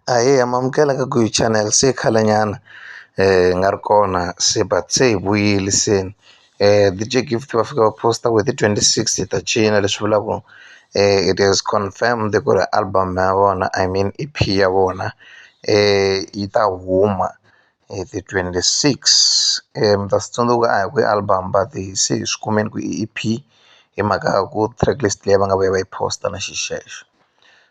Ahee, ha mi amukela ka Guyu channel se i khalenyana hi nga ri kona se but se hi vuyile se DJ Gift va fika va post-a ku hi ti 26 hi ta cina leswi vulaku it is confirmed ku ri album ya vona I mean EP ya vona yi ta huma hi ti 26 mi ta swi tsundzuka a hi ku i album but se hi swi kumile ku i EP hi mhaka ya ku track list leyi va nga vuya va yi post-a na xi xexo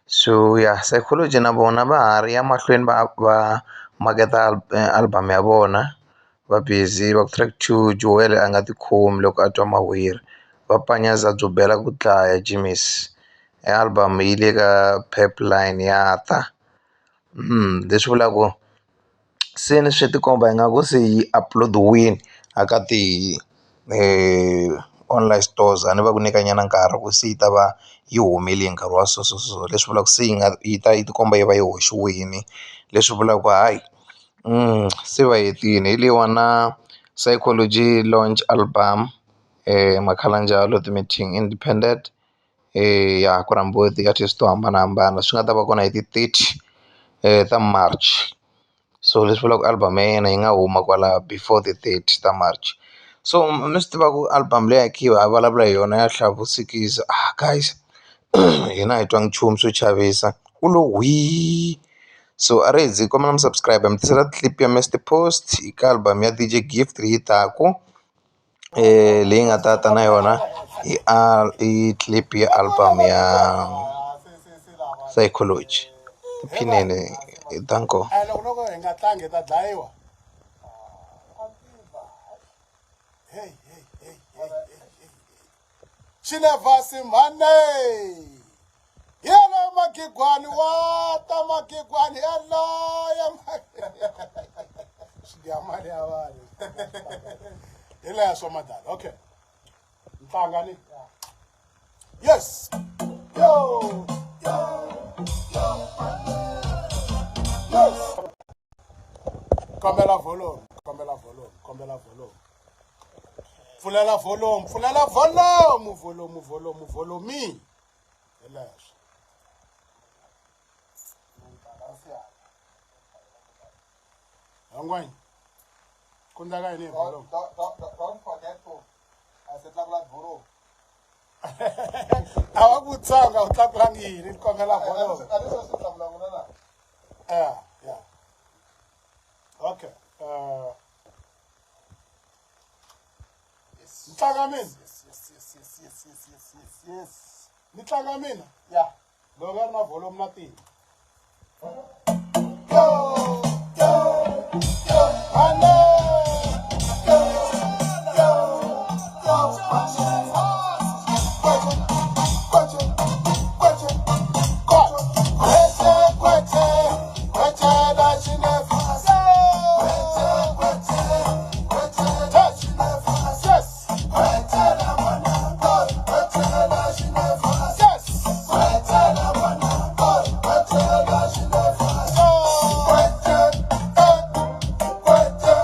so ya Sayicology na vona va ha ri ya mahlweni va maketa album ya vona va busy va ku track two Joel a nga tikhomi loko a twa mahweri va panyaza byo bela ku dlaya Jimmys album yi le ka pipeline ya ta leswi vulaku se ni swi tikomba ingaku se yi upload-wini a ka ti-online stores a ni va ku nyika nyana nkarhi ku se yi ta va yi humile hi nkarhi wa so so so leswi vulaka se yi nga yi ta yi tikomba yi va yi hoxiwini leswi vulaka ku hayi se va hetini hi leyiwani na Sayicology launch album Makhalanjalo ti-meeting independent ya ku rhambiwe ti-artist to hambanahambana swi nga ta va kona hi ti-thirty ta March so leswi vulaka ku album ya yena yi nga huma kwala before the 30 ta March so mi swi tiva ku album leyi a khe ha vulavula hi yona ya Hlavusekisa ah guys hina a hi twangi nchumu swo chavisa ku lo whii so a ri hi kombela mi subscribe mi tisela clip ya Mr Post ka album ya DJ Gift leyi taku leyi nga ta ta na yona i i clip ya album ya Sayicology tiphinene danko. Loko loko hi nga tlangi hi ta dlayiwa hey hey hey hey hey xinevhasi mhane yelo magigwani wa ta magigwani yaloye swi dya mali ya vanhu hi leswo madala okay ntlanga ni yes yo yo yo yes kombela volume kombela volume kombela volume pfulela volume pfulela volume volume volume volume hi leswo hangwani ku ndlaka yini hi volume Don't forget to a se tlakula volume. A va ku tsanga u tlakulangi yini ni kombela volume A ni swi tlakula n'wina na. Yeah. Okay. Yes. Ni tlanga mina. Yes, yes, yes, yes, yes, yes, yes, yes. Ni tlanga mina. Yeah. Loko nga ri na volume na tima. Yo, yo, yo, Hane! yo, yo, yo. Kwache, kwache, kwache, kwache. Kwete, kwete, kwete la xinefasi. Kwete, kwete, kwete la xinefasi. Yes, Kwete la mwana, kwete la xinefasi. yes. Kwete la mwana, kwete la xinefasi. Oh. Kwete, eh, kwete,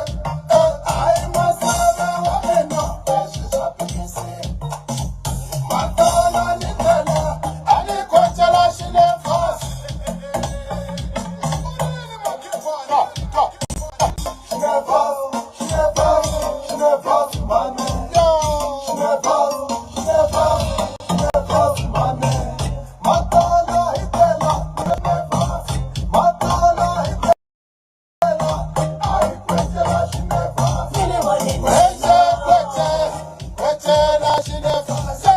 eh. Hayi masana wa mina, leswi swa phikizana. Matala ni tela, A ni kwete la xinefasi. Go, go. xinefasi, xinefasi, xinefasi, mane. Yo. Xinefasi, xinefasi, xinefasi, mane. Matala hi tela, xinefasi. Matala hi tela, hayi kwete la xinefasi. Kwete, kwete, kwete la xinefasi.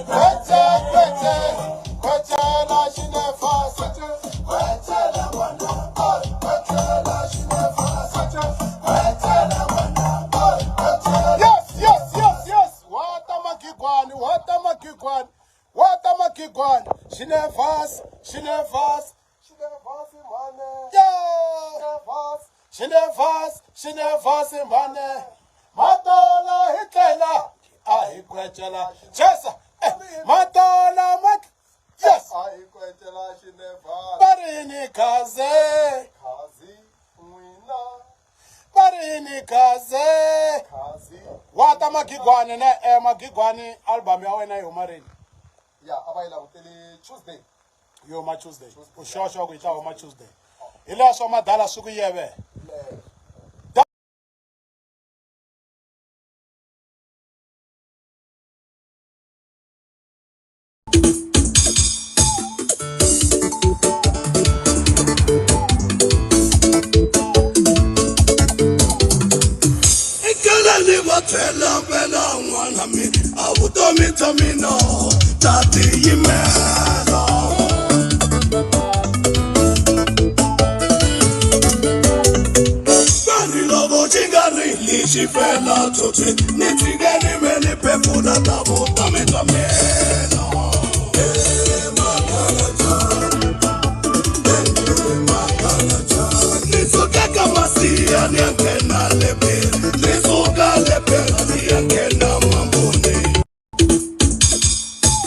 Kwete, kwete, kwete la xinefasi. Kwete la mwana, kwete la xinefasi. Kwete la mwana, kwete la Yes, yes, yes, yes. Wata magigwani, wata magigwani, wata magigwani. Xinefasi, xinefasi, xinefasi, mane. yeah. Xinefasi. Xinefasi, xinefasi mhane. Matala hi tlela a hi kwecela. Chesa, eh, matala mat. Yes. Hayi kwete la xinefasi. Varini khaze, Khazi n'wina, varini khaze. khazi. Wata magigwani ne magigwani album ya wena yi huma rini? Ya, a va yi langutele Tuesday. Yi huma Tuesday. U xoxa ku yi ta huma Tuesday. Hi leswo madala swi ku yeve. Ni va tlhela vela n'wana mina a vutomi bya mina bya tiyimela. Vanhu loko xi nga ri lexi fela tsotsi ni tshike ni me ni phefula ta vutomi bya mina.